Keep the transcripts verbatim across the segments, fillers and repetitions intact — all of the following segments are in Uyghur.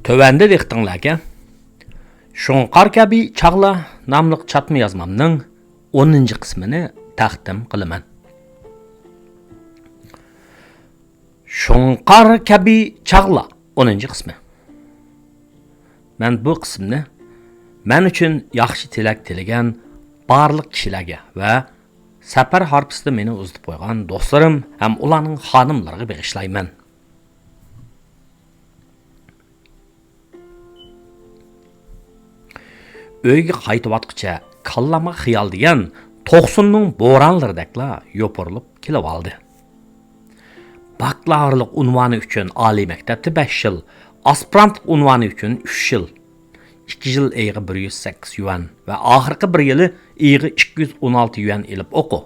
تۆۋەندە دىققىتىڭلارگە شۇڭقار كەبى چاغلار ناملىق چاتما يازمامنىڭ ئونىنچى قىسمىنى تەقدىم قىلىمەن. شۇڭقار كەبى چاغلار ئونىنچى قىسمى. مەن بۇ قىسىمنى مەن ئۈچۈن ياخشى تىلەك تىلىگەن بارلىق كىشىلەرگە ۋە سەپەر ھارپىسىدا مېنى ئۇزىتىپ قويغان دوستلىرىم ھەم ئۇلارنىڭ خانىملىرىغا بېغىشلايمەن. ئۆيگە قايتىۋاتقۇچە كاللامغا خىيال دېگەن توقسۇننىڭ بورانلىرىدەكلا يوپۇرۇلۇپ كېلىۋالدى. باكلاۋۇرلۇق ئۇنۋانى ئۈچۈن ئالىي مەكتەپتە بەش يىل، ئاسپىرانتلىق ئۇنۋانى ئۈچۈن ئۈچ يىل، ئىككى يىل ئېيىغا بىر يۈز سەككىز يۈەن ۋە ئاخىرقى بىر يىلى ئېيىغا ئىككى يۈز ئون ئالتە يۈەن ئېلىپ ئوقۇ.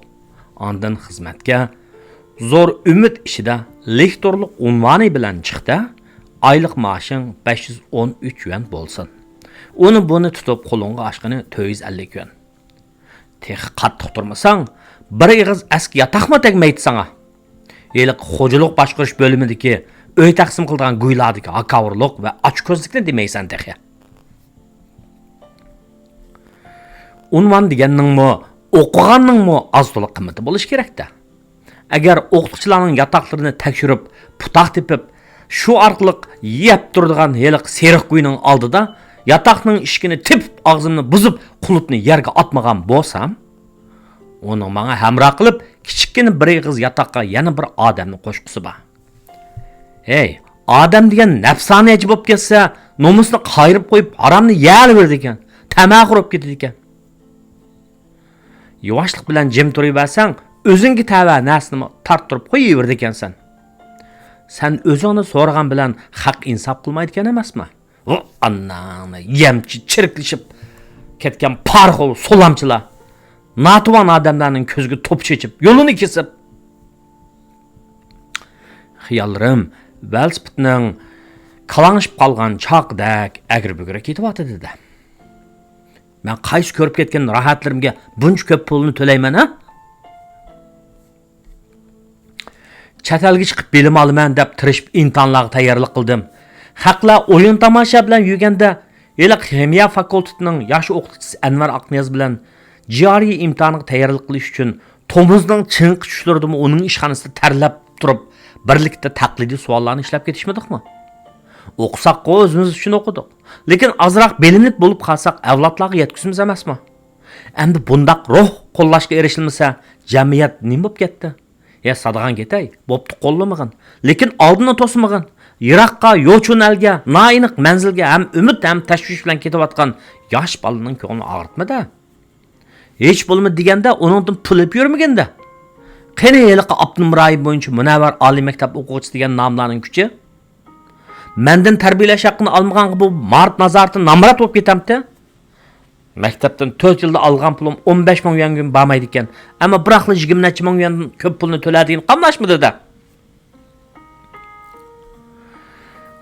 ئاندىن خىزمەتكە زور ئۈمىد ئىچىدە لېكتورلۇق ئۇنۋانى بىلەن چىقتە، ئايلىق مائاشىڭ بەش يۈز ئون ئۈچ يۈەن بولسۇن. ئۇنى بۇنى تۇتۇپ قولۇڭغا ئاشقىنى تۆت يۈز ئەللىك يۈەن. تېخى قاتتىق تۇرمىساڭ، بىر ئېغىز ئەسكى ياتاقمۇ تەگمەيدۇ ساڭا. ھېلىقى خوجىلىق باشقۇرۇش بۆلۈمىدىكى ئۆي تەقسىم قىلىدىغان گۇيلاردىكى ھاكاۋۇرلۇق ۋە ئاچكۆزلۈكنى دېمەيسەن تېخى. ئۇنۋان دېگەننىڭمۇ، ئوقۇغاننىڭمۇ ئاز-تولا قىممىتى بولۇشى كېرەك-دە. ئەگەر ئوقۇتقۇچىلارنىڭ ياتاقلىرىنى تەكشۈرۈپ، پۇتاق تېپىپ، شۇ ئارقىلىق يەپ تۇرىدىغان ھېلىقى سېرىق گۇينىڭ ئالدىدا ياتاقنىڭ ئىشىكىنى تېپىپ، ئاغزىمنى بۇزۇپ، قۇلۇپنى يەرگە ئاتمىغان بولسام، ئۇنىڭ ماڭا ھەمراھ قىلىپ، كىچىككىنە بىر ئېغىز ياتاققا يەنە بىر ئادەمنى قوشقۇسى بار. ھەي، ئادەم دېگەن نەپسانىيەتچى بولۇپ كەتسە، نومۇسنى قايرىپ قويۇپ، ھارامنى يەۋېرىدىكەن، تەمەخور بولۇپ كېتىدىكەن. يۇۋاشلىق بىلەن جىم تۇرۇۋەرسەڭ، ئۆزۈڭگە تەۋە نەرسىنىمۇ تارتتۇرۇپ قويۇۋېرىدىكەنسەن. سەن ئۆزۈڭنى سورىغان بىلەن خەق ئىنساپ قىلمايدىكەن ئەمەسمۇ؟ ۋۇ ئاناڭنى، يەمچى چىرىكلىشىپ كەتكەن پارىخور سولامچىلار، ناتىۋان ئادەملەرنىڭ كۆزىگە توپا چېچىپ، يولىنى كېسىپ. خىياللىرىم ۋېلىسىپىتنىڭ كالاڭلىشىپ قالغان چاقىدەك ئەگرى-بۈگرى كېتىۋاتىدۇ-دە. مەن قايسى كۆرۈپ كەتكەن راھەتلىرىمگە بۇنچە كۆپ پۇلنى تۆلەيمەن، ھە؟ چەت ئەلگە چىقىپ بىلىم ئالىمەن دەپ تىرىشىپ ئىمتىھانلارغا تەييارلىق قىلدىم. خەقلەر ئويۇن تاماشا بىلەن يۈرگەندە، ھېلىقى خىمىيە فاكۇلتېتىنىڭ ياش ئوقۇتقۇچىسى ئەنۋەر ئاقنىياز بىلەن جىئارئى ئىمتىھانىغا تەييارلىق قىلىش ئۈچۈن تومۇزنىڭ چىڭقى چۈشلىرىدىمۇ ئۇنىڭ ئىشخانىسىدا تەرلەپ تۇرۇپ، بىرلىكتە تەقلىدىي سوئاللارنى ئىشلەپ كېتىشمىدۇقمۇ؟ ئوقۇساققۇ ئۆزىمىز ئۈچۈن ئوقۇدۇق. لېكىن ئازراق بىلىنىپ بولۇپ قالساق، ئەۋلادلارغا يەتكۈزىمىز ئەمەسمۇ؟ ئەمدى بۇنداق روھ قوللاشقا ئېرىشىلمىسە، جەمئىيەت نېمە بولۇپ كەتتى؟ يا سادىغان كېتەي، بوپتۇ قوللىمىغىن. لېكىن ئالدىنى توسمىغىن. يىراققا، يوچۇن ئەلگە، نائېنىق مەنزىلگە ھەم ئۈمىد ھەم تەشۋىش بىلەن كېتىۋاتقان ياش بالىنىڭ كۆڭلىنى ئاغرىتمىدە. ھېچ بولمىدى دېگەندە، ئۇنىڭدىن پۇل ئېلىپ يۈرمىگىندە. قېنى ھېلىقى ئاپتونوم رايون بويىچە مۇنەۋۋەر ئالىي مەكتەپ ئوقۇغۇچىسى دېگەن ناملارنىڭ كۈچى؟ مەندىن تەربىيەلەش ھەققىنى ئالمىغانغا بۇ مائارىپ نازارىتى نامرات بولۇپ كېتەمتى؟ مەكتەپتىن تۆت يىلدا ئالغان پۇلۇم ئون بەش مىڭ يۈەنگىمۇ بارمايدىكەن. ئەمما بىراقلا يىگىرمە نەچچە مىڭ يۈەندىن كۆپ پۇلنى تۆلەيدىغىنى قاملاشمىدى-دە.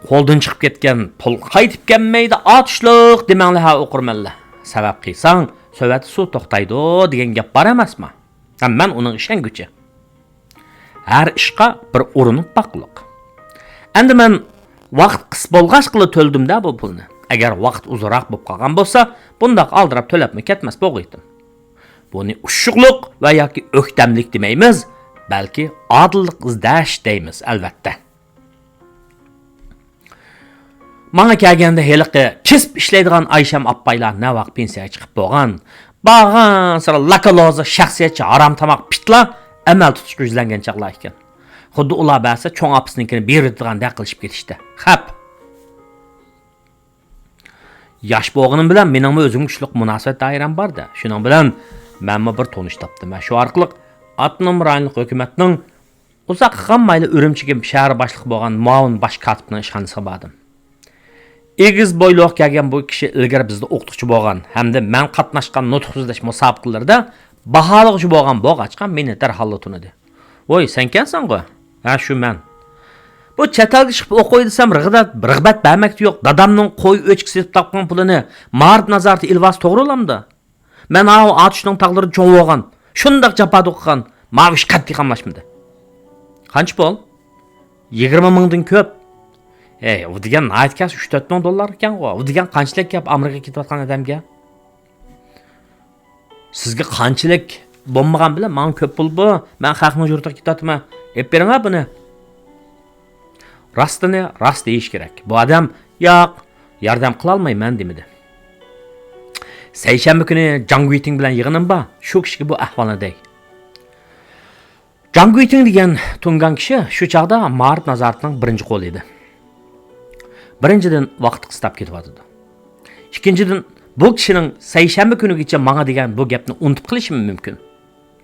قولدىن چىقىپ كەتكەن پۇل قايتىپ كەلمەيدۇ، ئاتۇشلۇق دېمەڭلار ھە ئوقۇرمەنلەر. سەۋەب قىلساڭ، سۆۋەتتە سۇ توختايدۇ دېگەن گەپ بار ئەمەسمۇ؟ ھە، مەن ئۇنىڭ ئىشەنگۈچى. ھەر ئىشقا بىر ئۇرۇنۇپ باققۇلۇق. ئەمدى مەن ۋاقىت قىس بولغاچقىلا تۆلىدىم-دە بۇ پۇلنى. ئەگەر ۋاقىت ئۇزۇنراق بولۇپ قالغان بولسا، بۇنداق ئالدىراپ تۆلەپمۇ كەتمەس بولغىيتتىم. بۇنى ئۇششۇقلۇق ۋە ياكى ئۆكتەملىك دېمەيمىز، بەلكى ئادىللىق ئىزدەش دەيمىز، ئەلۋەتتە. ماڭا كەلگەندە ھېلىقى كېسىپ ئىشلەيدىغان ئايشەم ئاپپايلار نەۋاق پېنسىيەگە چىقىپ بولغان، بارغانسېرى لاكالوزا شەخسىيەتچى ھارام تاماق پىتلار ئەمەل تۇتۇشقا يۈزلەنگەن چاغلار ئىكەن. خۇددى ئۇلار بەرسە چوڭ ئاپىسىنىڭكىنى بېرىدىغاندەك قىلىشىپ كېتىشتى. خەپ. ياش بولغىنىم بىلەن مېنىڭمۇ ئۆزۈمگە كۈچلۈك مۇناسىۋەت دائىرەم بار-دە. شۇنىڭ بىلەن مەنمۇ بىر تونۇش تاپتىم ۋە شۇ ئارقىلىق ئاپتونوم رايونلۇق ھۆكۈمەتنىڭ ئۇزاققا قالمايلا ئۈرۈمچىگە شەھەر باشلىقى بولغان مۇئاۋىن باش كاتىپنىڭ ئىشخانىسىغا باردىم. ئېگىز بويلۇق كەلگەن بۇ كىشى ئىلگىرى بىزدە ئوقۇتقۇچى بولغان ھەمدە مەن قاتناشقان نۇتۇق سۆزلەش مۇسابىقىلىرىدە باھالىغۇچى بولغان بولغاچقا، مېنى دەرھاللا تونۇدى. ۋوي، سەنكەنسەنغۇ؟ ھە، شۇ مەن. بۇ چەت ئەلگە چىقىپ ئوقۇي دېسەم، رىغبەت، رىغبەت بەرمەكتە يوق. دادامنىڭ قوي ئۆچكە سېتىپ تاپقان پۇلىنى مائارىپ نازارىتى ئېلىۋالسا توغرا بولامدۇ؟ مەن ئاۋۇ ئاتۇشنىڭ تاغلىرىدا چوڭ بولغان، شۇنداق جاپا توقۇغان، ماۋۇ ئىش قەتئىي قاملاشمىدى. قانچە پۇل؟ يىگىرمە مىڭدىن كۆپ. ھەي، ئۇ دېگەن ناھايىتى كەس ئۈچ تۆت مىڭ دوللار ئىكەنغۇ. ئۇ دېگەن قانچىلىك گەپ ئامېرىكىغا كېتىۋاتقان ئادەمگە؟ سىزگە قانچىلىك بولمىغان بىلەن ماڭا كۆپ بولىدۇ. مەن خەقنىڭ يۇرتىغا كېتىۋاتىمەن. ئېلىپ بېرىڭە بۇنى. راستىنى راست دېيىش كېرەك. بۇ ئادەم، ياق، ياردەم قىلالمايمەن دېمىدى. سەيشەنبە كۈنى جاڭ گۈيتىڭ بىلەن يىغىنىم بار. شۇ كىشىگە بۇ ئەھۋالنى دەي. جاڭ گۈيتىڭ دېگەن تۇڭگان كىشى شۇ چاغدا مائارىپ نازارىتىنىڭ بىرىنچى قولى ئىدى. بىرىنچىدىن، ۋاقىت قىستاپ كېتىۋاتىدۇ. ئىككىنچىدىن، بۇ كىشىنىڭ سەيشەنبە كۈنىگىچە ماڭا دېگەن بۇ گەپنى ئۇنتۇپ قېلىشىمۇ مۇمكىن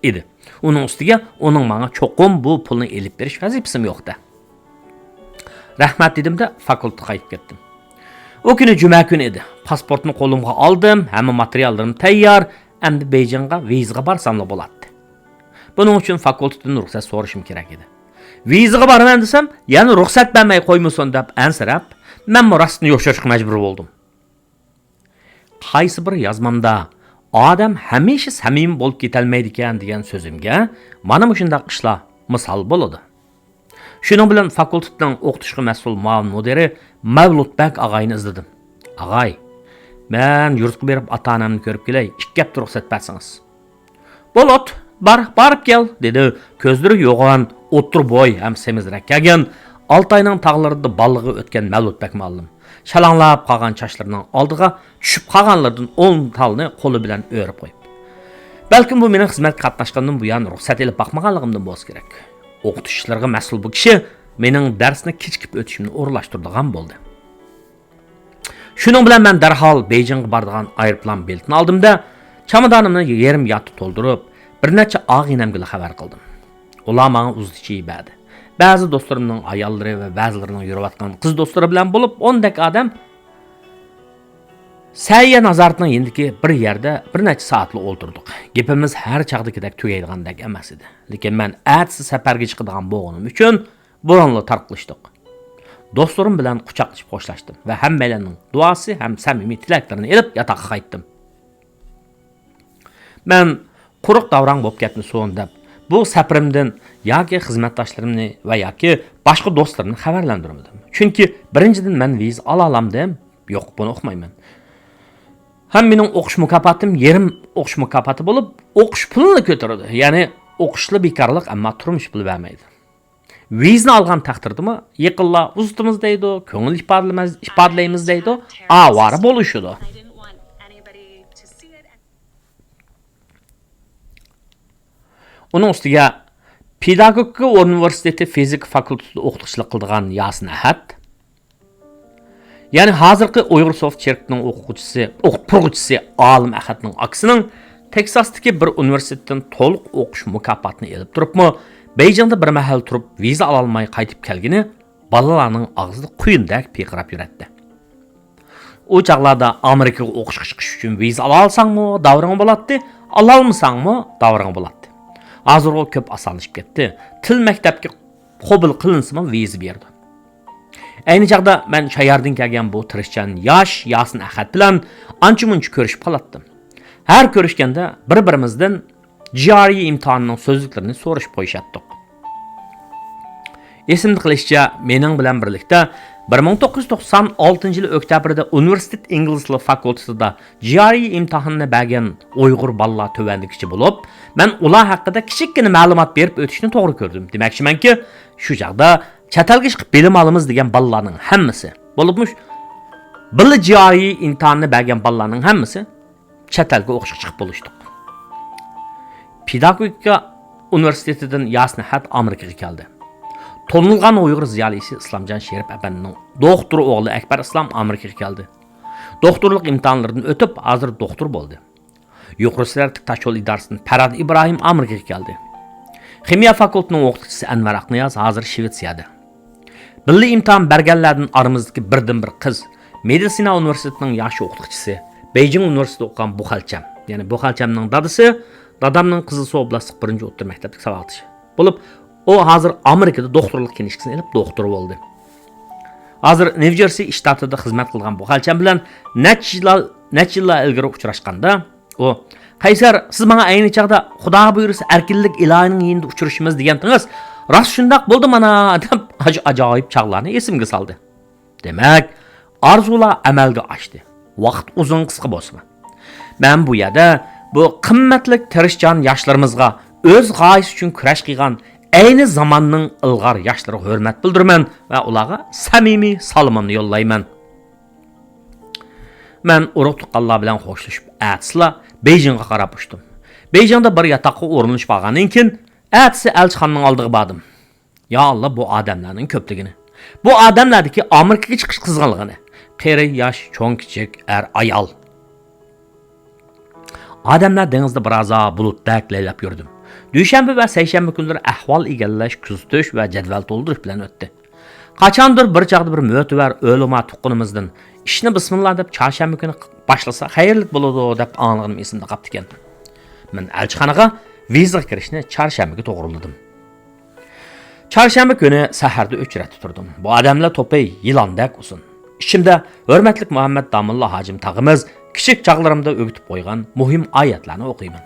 ئىدى. ئۇنىڭ ئۈستىگە ئۇنىڭ ماڭا چوقۇم بۇ پۇلنى ئېلىپ بېرىش ۋەزىپىسىمۇ يوق-دە. رەھمەت دېدىم-دە، فاكۇلتېتقا قايتىپ كەتتىم. ئۇ كۈنى جۈمە كۈنى ئىدى. پاسپورتنى قولۇمغا ئالدىم، ھەممە ماتېرىياللىرىم تەييار، ئەمدى بېيجىڭغا ۋىزىغا بارساملا بولاتتى. بۇنىڭ ئۈچۈن فاكۇلتېتتىن رۇخسەت سورىشىم كېرەك ئىدى. ۋىزىغا بارىمەن دېسەم، يەنە رۇخسەت بەرمەي قويمىسۇن دەپ ئەنسىرەپ، مەنمۇ راستىنى يوشۇرۇشقا مەجبۇر بولدۇم. قايسى بىر يازمامدا، «ئادەم ھەمىشە سەمىمىي بولۇپ كېتەلمەيدىكەن» دېگەن سۆزۈمگە مانا مۇشۇنداق ئىشلار مىسال بولىدۇ. شۇنىڭ بىلەن فاكۇلتېتنىڭ ئوقۇتۇشقا مەسئۇل مۇئاۋىن مۇدىرى مەۋلۇت بەگ ئاغاينى ئىزدىدىم. «ئاغاي، مەن يۇرتقا بېرىپ ئاتا-ئانامنى كۆرۈپ كېلەي، ئىككى ھەپتە رۇخسەت بەرسىڭىز.» «بولۇت، بار، بارىپ كەل» دېدى كۆزلىرى يوغان، ئوتتۇرا بوي ھەم سېمىزرەك كەلگەن، ئالتاينىڭ تاغلىرىدا بالىلىقى ئۆتكەن مەۋلۇت بەگ مۇئەللىم. شالاڭلاپ قالغان چاچلىرىنىڭ ئالدىغا چۈشۈپ قالغانلىرىدىن ئون تالنى قولى بىلەن ئۆرۈپ قويۇپ. بەلكىم بۇ مېنىڭ خىزمەتكە قاتناشقاندىن بۇيان رۇخسەت ئېلىپ باقمىغانلىقىمدىن بولسا كېرەك. ئوقۇتۇش ئىشلىرىغا مەسئۇل بۇ كىشى مېنىڭ دەرسنى كېچىكىپ ئۆتۈشۈمنى ئورۇنلاشتۇرىدىغان بولدى. شۇنىڭ بىلەن مەن دەرھال بېيجىڭغا بارىدىغان ئايروپىلان بېلىتىنى ئالدىم-دە، چامادانىمنى يېرىم يارتى تولدۇرۇپ، بىر نەچچە ئاغىنەمگىلا خەۋەر قىلدىم. ئۇلار ماڭا ئۇزىتىش بەردى. بەزى دوستلىرىمنىڭ ئاياللىرى ۋە بەزىلىرىنىڭ يۈرۈۋاتقان قىز دوستلىرى بىلەن بولۇپ ئوندەك ئادەم سەھىيە نازارىتىنىڭ يېنىدىكى بىر يەردە بىر نەچچە سائەتلا ئولتۇردۇق. گېپىمىز ھەر چاغدىكىدەك تۈگەيدىغاندەك ئەمەس ئىدى. لېكىن مەن ئەتىسى سەپەرگە چىقىدىغان بولغىنىم ئۈچۈن بۇرۇنلا تارقىلىشتۇق. دوستلىرىم بىلەن قۇچاقلىشىپ خوشلاشتىم ۋە ھەممەيلەننىڭ دۇئاسى ھەم سەمىمىي تىلەكلىرىنى ئېلىپ ياتاققا قايتتىم. مەن قۇرۇق داۋراڭ بولۇپ كەتمىسۇن دەپ، بۇ سەپىرىمدىن ياكى خىزمەتداشلىرىمنى ۋە ياكى باشقا دوستلىرىمنى خەۋەرلەندۈرمىدىم. چۈنكى بىرىنچىدىن، مەن ۋىزا ئالالامدىم؟ يوق، بۇنى ئۇقمايمەن. ھەم مېنىڭ ئوقۇش مۇكاپاتىم يېرىم ئوقۇش مۇكاپاتى بولۇپ، ئوقۇش پۇلىنى كۆتۈرىدۇ. يەنى ئوقۇشلا بىكارلىق، ئەمما تۇرمۇش پۇلى بەرمەيدۇ. ۋىزىنى ئالغان تەقدىردىمۇ يېقىنلار ئۇزىتىمىز دەيدۇ، كۆڭۈل ئىپادىلىمەز-، ئىپادىلەيمىز دەيدۇ، ئاۋارە بولۇشىدۇ. ئۇنىڭ ئۈستىگە پېداگوگىكا ئۇنىۋېرسىتېتى فىزىكا فاكۇلتېتىدا ئوقۇتقۇچىلىق قىلىدىغان ياسىن ئەھەت، يەنى ھازىرقى ئۇيغۇر سوفت شىركىتىنىڭ ئوقۇغۇچىسى، ئوقۇتقۇچىسى ئالىم ئەخەتنىڭ ئاكىسىنىڭ تېكساستىكى بىر ئۇنىۋېرسىتېتتىن تولۇق ئوقۇش مۇكاپاتىنى ئېلىپ تۇرۇپمۇ، بېيجىڭدا بىر مەھەل تۇرۇپ ۋىزا ئالالماي قايتىپ كەلگىنى بالىلارنىڭ ئاغزىدا قۇيۇندەك پىرقىراپ يۈرەتتى. ئۇ چاغلاردا ئامېرىكىغا ئوقۇشقا چىقىش ئۈچۈن ۋىزا ئالالىساڭمۇ داۋرىڭ بولاتتى، ئالالمىساڭمۇ داۋرىڭ بولاتتى. ھازىرغۇ كۆپ ئاسانلىشىپ كەتتى. تىل مەكتەپكە قوبۇل قىلىنسىمۇ ۋىزا بېرىدۇ. ئەينى چاغدا مەن شاياردىن كەلگەن بۇ تىرىشچان ياش ياسىن ئەخەت بىلەن ئانچە-مۇنچە كۆرۈشۈپ قالاتتىم. ھەر كۆرۈشكەندە بىر-بىرىمىزدىن جى ئار ئى ئىمتىھانىنىڭ سۆزلۈكلىرىنى سورىشىپ قويۇشاتتۇق. ئېسىمدە قېلىشىچە، مېنىڭ بىلەن بىرلىكتە بىر مىڭ توققۇز يۈز توقسان ئالتىنچى يىلى ئۆكتەبىردە ئۇنىۋېرسىتېت ئىنگلىز تىلى فاكۇلتېتىدا جى ئار ئى ئىمتىھانىنى بەرگەن ئۇيغۇر بالىلار تۆۋەندىكىچە بولۇپ، مەن ئۇلار ھەققىدە كىچىككىنە مەلۇمات بېرىپ ئۆتۈشنى توغرا كۆردۈم. دېمەكچىمەنكى، شۇ چاغدا چەت ئەلگە چىقىپ بىلىم ئالىمىز دېگەن بالىلارنىڭ ھەممىسى، بولۇپمۇ بىللە جى ئار ئى ئىمتىھانىنى بەرگەن بالىلارنىڭ ھەممىسى چەت ئەلگە ئوقۇشقا چىقىپ بولۇشتۇق. پېداگوگىكا ئۇنىۋېرسىتېتىدىن ياسىن ئەخەت ئامېرىكىغا كەلدى. تونۇلغان ئۇيغۇر زىيالىيسى ئىسلامجان شېرىپ ئەپەندىنىڭ دوختۇر ئوغلى ئەكبەر ئىسلام ئامېرىكىغا كەلدى. دوختۇرلۇق ئىمتىھانلىرىدىن ئۆتۈپ، ھازىر دوختۇر بولدى. يۇقىرى سۈرئەتلىك تاشيول ئىدارىسىدىن پەرھات ئىبراھىم ئامېرىكىغا كەلدى. خىمىيە فاكۇلتېتىنىڭ ئوقۇتقۇچىسى ئەنۋەر ئاقنىياز ھازىر شىۋېتسىيەدە. بىللە ئىمتىھان بەرگەنلەردىن ئارىمىزدىكى بىردىنبىر قىز، مېدىتسىنا ئۇنىۋېرسىتېتىنىڭ ياخشى ئوقۇتقۇچىسى، بېيجىڭ ئۇنىۋېرسىتېتىدا ئوقۇغان بۇ خالچەم، يەنى بۇ خالچەمنىڭ دادىسى، دادامنىڭ قىزى سوۋلاسلىق بىرىنچى ئوتتۇرا مەكتەپلىك ساۋاقدىشى بولۇپ، ئۇ ھازىر ئامېرىكىدا دوختۇرلۇق كىنىشكىسىنى ئېلىپ دوختۇر بولدى. ھازىر نيۇ جېرسى شتاتىدا خىزمەت قىلىدىغان بۇ خالچەم بىلەن نەچچە يىللار، نەچچە يىللار ئىلگىرى ئۇچراشقاندا، ئۇ، «قەيسەر، سىز ماڭا ئەينى چاغدا، خۇدا بۇيرۇسا، ئەركىنلىك ئىلاھىنىڭ يېنىدا ئۇچرىشىمىز دېگەنتىڭىز، راست شۇنداق بولدى مانا» دەپ، ئاج-، ئاجايىپ چاغلارنى ئېسىمگە سالدى. دېمەك، ئارزۇلار ئەمەلگە ئاشتى. ۋاقىت ئۇزۇن قىسقا بولسىمۇ. مەن بۇ يەردە بۇ قىممەتلىك تىرىشچان ياشلىرىمىزغا ئۆز غايىسى ئۈچۈن كۈرەش قىلغان ئەينى زاماننىڭ ئىلغار ياشلىرىغا ھۆرمەت بىلدۈرىمەن ۋە ئۇلارغا سەمىمىي سالىمىمنى يوللايمەن. مەن ئۇرۇق-تۇغقانلار بىلەن خوشلىشىپ ئەتىسىلا بېيجىڭغا قاراپ ئۇچتۇم. بېيجىڭدا بىر ياتاققا ئورۇنلىشىپ ئالغاندىن كېيىن، ئەتىسى ئەلچىخانىنىڭ ئالدىغا باردىم. يا ئاللا، بۇ ئادەملەرنىڭ كۆپلۈكىنى. بۇ ئادەملەردىكى ئامېرىكىغا چىقىش قىزغىنلىقىنى. قېرى، ياش، چوڭ، كىچىك، ئەر، ئايال. ئادەملەر دېڭىزدا بىرازا بۇلۇتتەك لەيلەپ يۈردۈم. دۈشەنبە ۋە سەيشەنبە كۈنلىرى ئەھۋال ئىگىلەش، كۆزىتىش ۋە جەدۋەل تولدۇرۇش بىلەن ئۆتتى. قاچاندۇر بىر چاغدا بىر مۆتىۋەر ئۆلىما تۇغقىنىمىزدىن، «ئىشنى بىسمىللا دەپ چارشەنبە كۈنى باشلىسا خەيرلىك بولىدۇ» دەپ ئاڭلىغىنىم ئېسىمدە قاپتىكەن. مەن ئەلچىخانىغا ۋىزىغا كىرىشنى چارشەنبىگە توغرىلىدىم. چارشەنبە كۈنى سەھەردە ئۆچرەتتە تۇردۇم. بۇ ئادەملەر توپى يىلاندەك ئۇزۇن. ئىچىمدە ھۆرمەتلىك مۇھەممەد داموللا ھاجىم تاغىمىز كىچىك چاغلىرىمدا ئۆگىتىپ قويغان مۇھىم ئايەتلەرنى ئوقۇيمەن.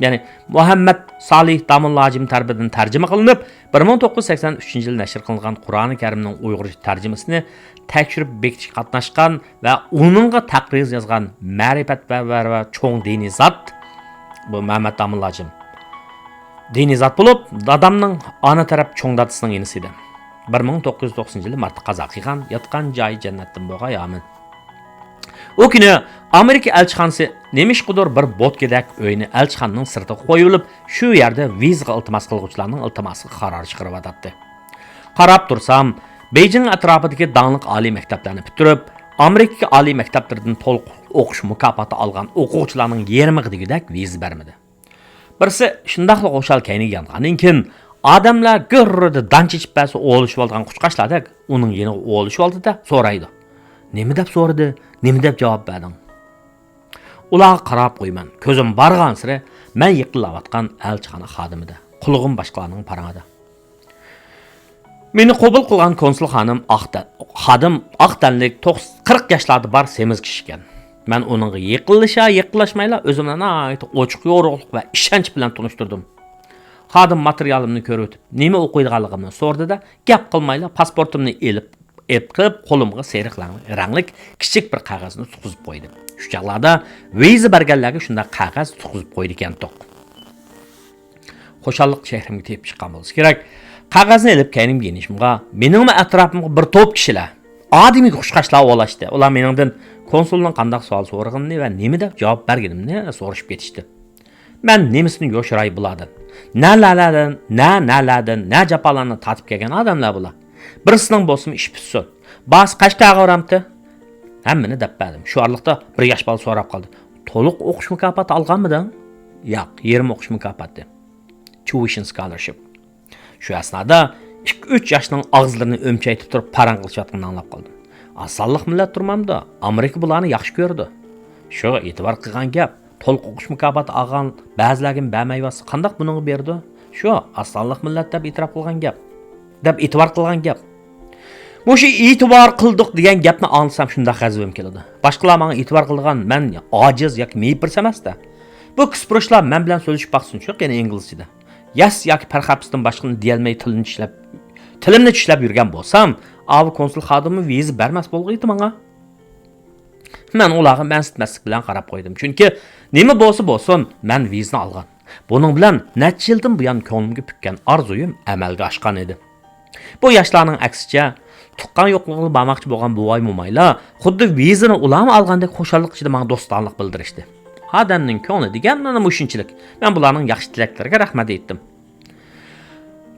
يەنى مۇھەممەد سالىھ داموللا ھاجىم تەرىپىدىن تەرجىمە قىلىنىپ، بىر مىڭ توققۇز يۈز سەكسەن ئۈچىنچى يىلى نەشر قىلىنغان قۇرئانى كەرىمنىڭ ئۇيغۇرچە تەرجىمىسىنى تەكشۈرۈپ بېكىتىشكە قاتناشقان ۋە ئۇنىڭغا تەقرىز يازغان مەرىپەتپەرۋەر ۋە چوڭ دىنىي زات، بۇ مەمەت داموللا ھاجىم دىنىي زات بولۇپ، دادامنىڭ ئانا تەرەپ چوڭ دادىسىنىڭ ئىنىسى ئىدى. بىر مىڭ توققۇز يۈز توقسىنىنچى يىلى مارتتا قازا قىلغان، ياتقان جايى جەننەتتىن بولغاي، ئامىن. ئۇ كۈنى ئامېرىكا ئەلچىخانىسى نېمىشقىدۇر بىر بوتكىدەك ئۆينى ئەلچىخانىنىڭ سىرتىغا قويۇۋېلىپ، شۇ يەردە ۋىزىغا ئىلتىماس قىلغۇچىلارنىڭ ئىلتىماسىغا قارار چىقىرىۋاتاتتى. قاراپ تۇرسام، بېيجىڭ ئەتراپىدىكى داڭلىق ئالىي مەكتەپلەرنى پۈتتۈرۈپ، ئامېرىكىدىكى ئالىي مەكتەپلىرىدىن تولۇق ئوقۇش مۇكاپاتى ئالغان ئوقۇغۇچىلارنىڭ يېرىمىغا دېگۈدەك ۋىزا بەرمىدى. بىرسى شۇنداقلا خۇشال كەينىگە يانغاندىن كېيىن، ئادەملەر گۈررىدە دان چېچىپ بەرسە ئولىشىۋالىدىغان قۇشقاچلاردەك ئۇنىڭ يېنىغا ئولىشىۋالدى-دە سورايدۇ، «نېمە دەپ سورىدى؟ نېمە دەپ جاۋاب بەردىڭ؟» ئۇلارغا قاراپ قويىمەن. كۆزۈم بارغانسېرى مەن يېقىنلاۋاتقان ئەلچىخانا خادىمىدە، قۇلىقىم باشقىلارنىڭ پارىڭىدا. مېنى قوبۇل قىلغان كونسۇل خانىم ئاق تەن-، خادىم ئاق تەنلىك توقس-، قىرىق ياشلاردا بار سېمىز كىشى ئىكەن. مەن ئۇنىڭغا يېقىنلىشا، يېقىنلاشمايلا ئۆزۈمنى ناھايىتى ئوچۇق يورۇقلۇق ۋە ئىشەنچ بىلەن تونۇشتۇردۇم. خادىم ماتېرىيالىمنى كۆرۈۋېتىپ، نېمە ئوقۇيدىغانلىقىمنى سورىدى-دە، گەپ قىلمايلا پاسپورتۇمنى ئېلىپ، ئېپقىپ، قولۇمغا سېرىق رەڭ-، رەڭلىك كىچىك بىر قەغەزنى تۇتقۇزۇپ قويدى. شۇ چاغلاردا ۋىزا بەرگەنلەرگە شۇنداق قەغەز تۇتقۇزۇپ قويىدىكەنتۇق. خۇشاللىق چېھرىمگە تېپىپ چىققان بولسا كېرەك. قەغەزنى ئېلىپ كەينىمگە يېنىشىمغا، مېنىڭمۇ ئەتراپىمغا بىر توپ كىشىلەر ئادىمىي خۇشقاچلار ئولاشتى. ئۇلار مېنىڭدىن كونسۇلنىڭ قانداق سوئال سورىغىنىنى ۋە نېمە دەپ جاۋاب بەرگىنىمنى سورىشىپ كېتىشتى. مەن نېمىسىنى يوشۇراي بۇلاردىن؟ نەلەردىن، نە نەلەردىن، نە جاپالارنى تارتىپ كەلگەن ئادەملەر بۇلار. بىرسىنىڭ بولسىمۇ ئىش پۈتسۇن. بارسا قەشقەرگە بارامتى؟ ھەممىنى دەپ بەردىم. شۇ ئارىلىقتا بىر ياش بالا سوراپ قالدى، «تولۇق ئوقۇش مۇكاپاتى ئالغانمىدىڭ؟» «ياق، يېرىم ئوقۇش مۇكاپاتى. Tuition scholarship.» شۇ ئەسنادا ئىككى-ئۈچ ياشنىڭ ئاغزىلىرىنى ئۆمچەيتىپ تۇرۇپ پاراڭ قىلىشىۋاتقىنىنى ئاڭلاپ قالدىم. ئاز سانلىق مىللەت تۇرمامدۇ؟ ئامېرىكا بۇلارنى ياخشى كۆرىدۇ. شۇ ئېتىبار قىلغان گەپ. تولۇق ئوقۇش مۇكاپاتى ئالغان بەزىلەرگىمۇ بەرمەيۋاتسا، قانداق بۇنىڭغا بېرىدۇ؟ شۇ، ئاز سانلىق مىللەت دەپ ئېتىراپ قىلغان گەپ. دەپ ئېتىبار قىلغان گەپ. مۇشۇ ئېتىبار قىلدۇق دېگەن گەپنى ئاڭلىسام شۇنداق غەزىپىم كېلىدۇ. باشقىلار ماڭا ئېتىبار قىلىدىغان، مەن ئاجىز ياكى مېيىپ بىرسى ئەمەس-دە. بۇ كىسپۇرۇچلار مەن بىلەن سۆزلىشىپ باقسۇنچۇ، يەنە ئىنگلىزچىدە. يەس ياكى پەرخەپىستىن باشقىنى دېيەلمەي تىلىنى چىشلەپ، تىلىمنى چىشلەپ يۈرگەن بولسام، ئاۋۇ كونسۇل خادىمى ۋىزا بەرمەس بولغىيدى ماڭا. مەن ئۇلارغا مەنسىتمەسلىك بىلەن قاراپ قويدۇم. چۈنكى نېمە بولسا بولسۇن، مەن ۋىزىنى ئالغان. بۇنىڭ بىلەن نەچچە يىلدىن بۇيان كۆڭلۈمگە پۈككەن ئارزۇيۇم ئەمەلگە ئاشقان ئىدى. بۇ ياشلارنىڭ ئەكسىچە، تۇغقان يوقلىغىلى بارماقچى بولغان بوۋاي-مومايلار خۇددى ۋىزىنى ئۇلارمۇ ئالغاندەك خۇشاللىق ئىچىدە ماڭا دوستانلىق بىلدۈرۈشتى. ئادەمنىڭ كۆڭلى دېگەن مانا مۇشۇنچىلىك. مەن بۇلارنىڭ ياخشى تىلەكلىرىگە رەھمەت ئېيتتىم.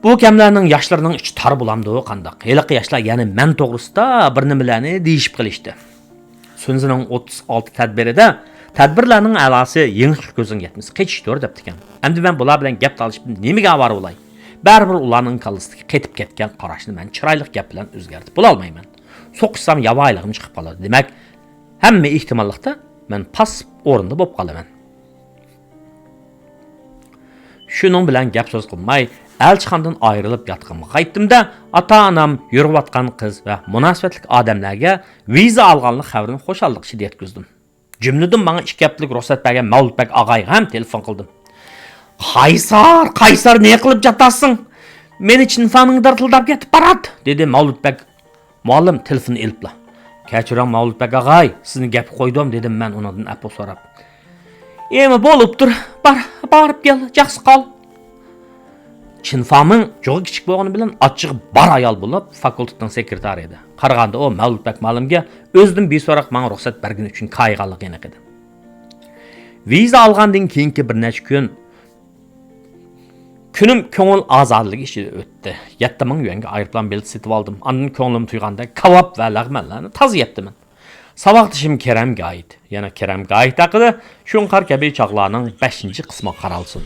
بۇ كەملەرنىڭ ياشلىرىنىڭ ئىچى تار بولامدۇ قانداق؟ ھېلىقى ياشلار يەنە مەن توغرىسىدا بىر نېمىلەرنى دېيىشىپ قېلىشتى. سۈنزىنىڭ ئوتتۇز ئالتە تەدبىرىدە تەدبىرلەرنىڭ ئەلاسى يېڭىشقا كۆزۈڭ يەتمىسە قېچىشتۇر دەپتىكەن. ئەمدى مەن بۇلار بىلەن گەپ تالىشىپ نېمىگە ئاۋارە بولاي؟ بەرىبىر ئۇلارنىڭ كاللىسىدىكى قېتىپ كەتكەن قاراشنى مەن چىرايلىق گەپ بىلەن ئۆزگەرتىپ بولالمايمەن. سوقۇشسام ياۋايىلىقىم چىقىپ قالىدۇ. دېمەك، ھەممە ئېھتىماللىقتا مەن پاسسىپ ئورۇندا بولۇپ قالىمەن. شۇنىڭ بىلەن گەپ سۆز قىلماي، ئەلچىخانىدىن ئايرىلىپ ياتىقىمغا قايتتىم-دە، ئاتا-ئانام، يۈرۈۋاتقان قىز ۋە مۇناسىۋەتلىك ئادەملەرگە ۋىزا ئالغانلىق خەۋىرىنى خۇشاللىق ئىچىدە يەتكۈزدۈم. جۈملىدىن ماڭا ئىككى ھەپتىلىك رۇخسەت بەرگەن مەۋلۇت بەگ ئاغايغا ھەم تېلېفون قىلدىم. «قايسار، قايسار، نېمە قىلىپ ياتاسىڭ؟ مېنى چىن فامىڭدار تىلداپ كېتىپ بارات!» دېدى مەۋلۇت بەگ. مۇئەللىم تېلېفوننى ئېلىپلا، «كەچۈرۈڭ، مەۋلۇت بەگ ئاغاي، سىزنى گەپكە قويدۇم» دېدىم مەن ئۇنىڭدىن ئەپۇ سوراپ. «ئېمە بولۇپتۇر، بار، بارىپ كەل، جاقسى قال.» چىن فاڭمىڭ جۇغى كىچىك بولغىنى بىلەن ئاچچىقى بار ئايال بولۇپ، فاكۇلتېتنىڭ سېكرېتارى ئىدى. قارىغاندا ئۇ مەۋلۇت بەگ مۇئەللىمگە ئۆزىدىن بىسوراق ماڭا رۇخسەت بەرگىنى ئۈچۈن كايىغانلىقى ئېنىق ئىدى. ۋىزا ئالغاندىن كېيىنكى بىر نەچچە كۈن كۈنۈم كۆڭۈل ئازادىلىكى ئىچىدە ئۆتتى. يەتتە مىڭ يۈەنگە ئايروپىلان بېلىتى سېتىۋالدىم. ئاندىن كۆڭلۈم تۇيغاندەك كاۋاپ ۋە لەغمەنلەرنى تازا يەتتىمەن. ساۋاقدىشىم كېرەم گايىت، يەنە كېرەم گايىت ھەققىدە شۇڭقار كەبى چاغلارنىڭ بەشىنچى قىسمىغا قارالسۇن.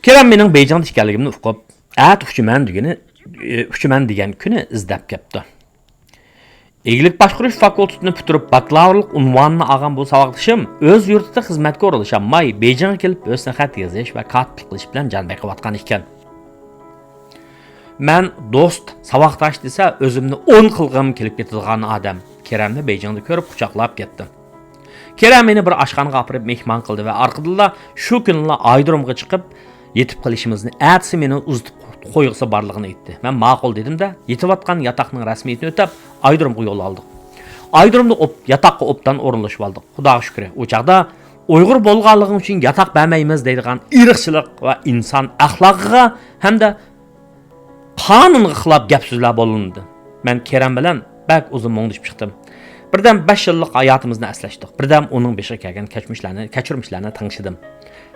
كېرەم مېنىڭ بېيجىڭدا ئىكەنلىكىمنى ئۇقۇپ، ئەتە ئۇچىمەن دېگىنى، ئۇچىمەن دېگەن كۈنى ئىزدەپ كەپتۇ. ئىگىلىك باشقۇرۇش فاكۇلتېتىنى پۈتتۈرۈپ، باكلاۋۇرلۇق ئۇنۋانىنى ئالغان بۇ ساۋاقدىشىم ئۆز يۇرتىدا خىزمەتكە ئورۇنلىشالماي، بېيجىڭغا كېلىپ ھۆسنى خەت يېزىش ۋە كاتىپلىق قىلىش بىلەن جان بېقىۋاتقان ئىكەن. مەن دوست، ساۋاقداش دېسە، ئۆزۈمنى ئون قىلغۇم كېلىپ كېتىدىغان ئادەم. كېرەمنى بېيجىڭدا كۆرۈپ، قۇچاقلاپ كەتتىم. كېرەم مېنى بىر ئاشخانىغا ئاپىرىپ مېھمان قىلدى ۋە ئارقىدىنلا شۇ كۈنىلا ئايرودرومغا چىقىپ، يېتىپ قېلىشىمىزنى، ئەتىسى مېنى ئۇزىتىپ قويغۇسى بارلىقىنى ئېيتتى. مەن ماقۇل دېدىم-دە، يېتىۋاتقان ياتاقنىڭ رەسمىيىتىنى ئۆتەپ، ئايرودرومغا يول ئالدۇق. ئايرودرومدا ئوب-، ياتاققا ئوبدان ئورۇنلىشىۋالدۇق. خۇداغا شۈكرى، ئۇ چاغدا ئۇيغۇر بولغانلىقىڭ ئۈچۈن ياتاق بەرمەيمىز دەيدىغان ئىرقچىلىق ۋە ئىنسان ئەخلاقىغا ھەمدە قانۇنغا خىلاپ گەپ-سۆزلەر بولۇنىدۇ. مەن كېرەم بىلەن بەك ئۇزۇن مۇڭدىشىپ چىقتىم. بىردەم بەش يىللىق ھاياتىمىزنى ئەسلەشتۇق. بىردەم ئۇنىڭ بېشىغا كەلگەن كەچمىشلەرنى، كەچۈرمىشلەرنى تىڭشىدىم.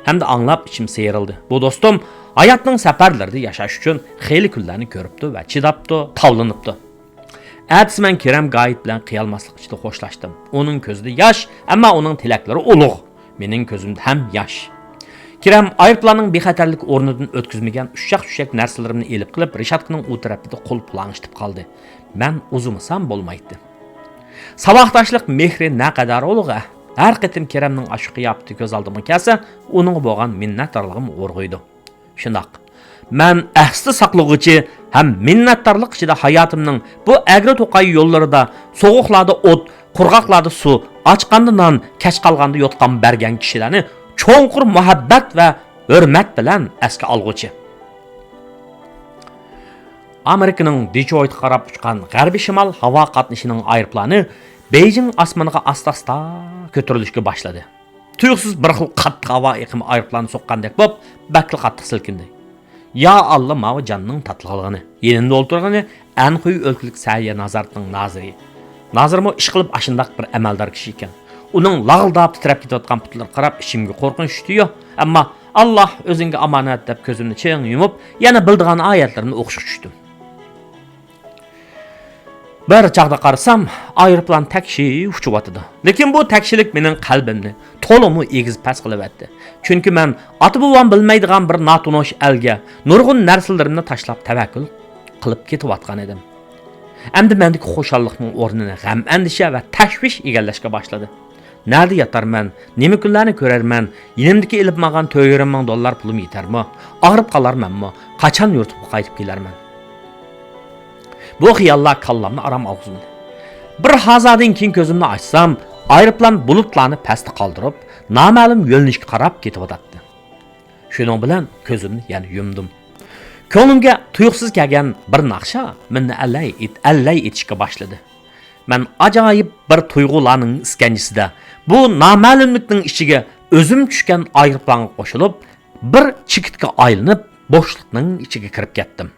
ھەمدە ئاڭلاپ ئىچىم سىيرىلدى. بۇ دوستۇم ھاياتنىڭ سەپەرلىرىدە ياشاش ئۈچۈن خېلى كۈنلەرنى كۆرۈپتۇ ۋە چىداپتۇ، تاۋلىنىپتۇ. ئەتىسى مەن كېرەم گايىت بىلەن قىيالماسلىق ئىچىدە خوشلاشتىم. ئۇنىڭ كۆزىدە ياش، ئەمما ئۇنىڭ تىلەكلىرى ئۇلۇغ. مېنىڭ كۆزۈمدە ھەم ياش. كېرەم ئايروپىلاننىڭ بىخەتەرلىك ئورنىدىن ئۆتكۈزمىگەن ئۇششاق-چۈششەك نەرسىلىرىمنى ئېلىپ قېلىپ، رېشاتكىنىڭ ئۇ تەرىپىدە قول پۇلاڭ ئىشلىتىپ قالدى. مەن ئۇزىمىسام بولمايتتى. ساۋاقداشلىق مېھرى نەقەدەر ئۇلۇغ-ھە! ھەر قېتىم كېرەمنىڭ ئاشۇ قىياپىتى كۆز ئالدىمغا كەلسە، ئۇنىڭغا بولغان مىننەتدارلىقىم ئۇرغۇيدۇ. شۇنداق. مەن ئەستە ساقلىغۇچى ھەم مىننەتدارلىق ئىچىدە ھاياتىمنىڭ بۇ ئەگرى-توقاي يوللىرىدا، سوغۇقلاردا ئوت، قۇرغاقلاردا سۇ، ئاچقاندا نان، كەچ قالغاندا يوتقان بەرگەن كىشىلەرنى چوڭقۇر مۇھەببەت ۋە ھۆرمەت بىلەن ئەسكە ئالغۇچى. ئامېرىكىنىڭ دېترويتقا قاراپ ئۇچقان غەربىي شىمال ھاۋا قاتنىشىنىڭ ئايروپىلانى بېيجىڭ ئاسمىنىغا ئاستا-ئاستا كۆتۈرۈلۈشكە باشلىدى. تۇيۇقسىز بىر خىل قاتتىق ھاۋا ئېقىمى ئايروپىلاننى سوققاندەك بولۇپ، بەكلا قاتتىق سىلكىندى. يا ئاللا، ماۋۇ جاننىڭ تاتلىقلىقىنى! يېنىمدا ئولتۇرغىنى ئەنخۇي ئۆلكىلىك سەھىيە نازارىتىنىڭ نازىرى. نازىرمۇ ئىشقىلىپ ئاشۇنداق بىر ئەمەلدار كىشى ئىكەن. ئۇنىڭ لاغىلداپ تىترەپ كېتىۋاتقان پۇتلىرىغا قاراپ ئىچىمگە قورقۇنچ چۈشتى-يۇ، ئەمما «ئاللا، ئۆزۈڭگە ئامانەت» دەپ كۆزۈمنى چىڭ يۇمۇپ، يەنە بىلىدىغان ئايەتلىرىمنى ئوقۇشقا چۈشتۈم. بىر چاغدا قارىسام، ئايروپىلان تەكشى ئۇچۇۋاتىدۇ. لېكىن بۇ تەكشىلىك مېنىڭ قەلبىمنى تولىمۇ ئېگىز-پەس قىلىۋەتتى. چۈنكى مەن ئاتا-بوۋام بىلمەيدىغان بىر ناتونۇش ئەلگە نۇرغۇن نەرسىلىرىمنى تاشلاپ تەۋەككۈل قىلىپ كېتىۋاتقان ئىدىم. ئەمدى مەندىكى خۇشاللىقنىڭ ئورنىنى غەم-ئەندىشە ۋە تەشۋىش ئىگىلەشكە باشلىدى. نەدە ياتارمەن؟ نېمە كۈنلەرنى كۆرەرمەن؟ يېنىمدىكى ئېلىپ ماڭغان تۆت يېرىم مىڭ دوللار پۇلۇم يېتەرمۇ؟ ئاغرىپ قالارمەنمۇ؟ قاچان يۇرتۇمغا قايتىپ كېلەرمەن؟ بۇ خىياللار كاللامنى ئارام ئالغۇزمىدى. بىر ھازادىن كېيىن كۆزۈمنى ئاچسام، ئايروپىلان بۇلۇتلارنى پەستە قالدۇرۇپ، نامەلۇم يۆنىلىشكە قاراپ كېتىۋاتاتتى. شۇنىڭ بىلەن كۆزۈمنى يەنە يۇمدۇم. كۆڭلۈمگە تۇيۇقسىز كەلگەن بىر ناخشا مېنى ئەللەي ئېت-، ئەللەي ئېتىشكە باشلىدى. مەن ئاجايىپ بىر تۇيغۇلارنىڭ ئىسكەنجىسىدە، بۇ نامەلۇملۇقنىڭ ئىچىگە ئۆزۈم چۈشكەن ئايروپىلانغا قوشۇلۇپ، بىر چېكىتكە ئايلىنىپ، بوشلۇقنىڭ ئىچىگە كىرىپ كەتتىم.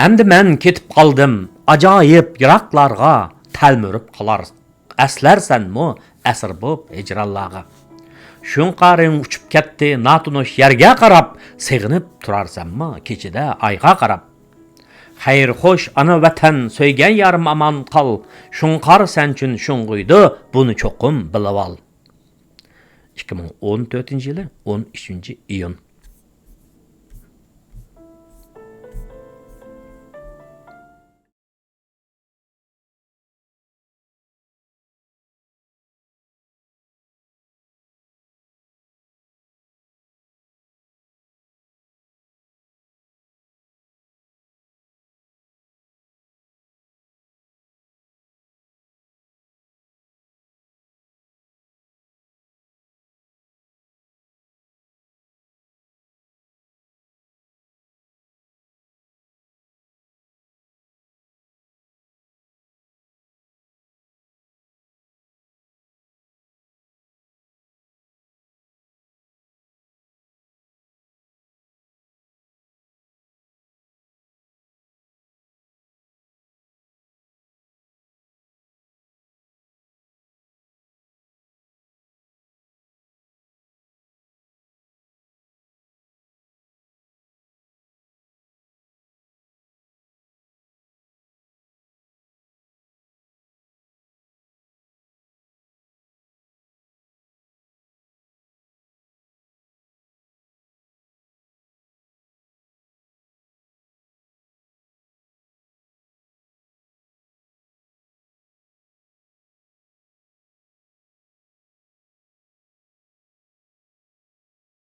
ئەمدى مەن كېتىپ قالدىم ئاجايىپ يىراقلارغا، تەلمۈرۈپ قالار ئەسلەرسەنمۇ ئەسىر بوپ ھىجرانلارغا. شۇڭقارىڭ ئۇچۇپ كەتتى ناتونۇش يەرگە قاراپ، سېغىنىپ تۇرارسەنمۇ كېچىدە ئايغا قاراپ. خەير خوش ئانا ۋەتەن، سۆيگەن يارىم ئامان قال، شۇڭقار سەن ئۈچۈن شۇڭغۇيدۇ، بۇنى چوقۇم بىلىۋال. ئىككى مىڭ ئون تۆتىنچى يىلى ئون ئۈچىنچى ئىيۇن.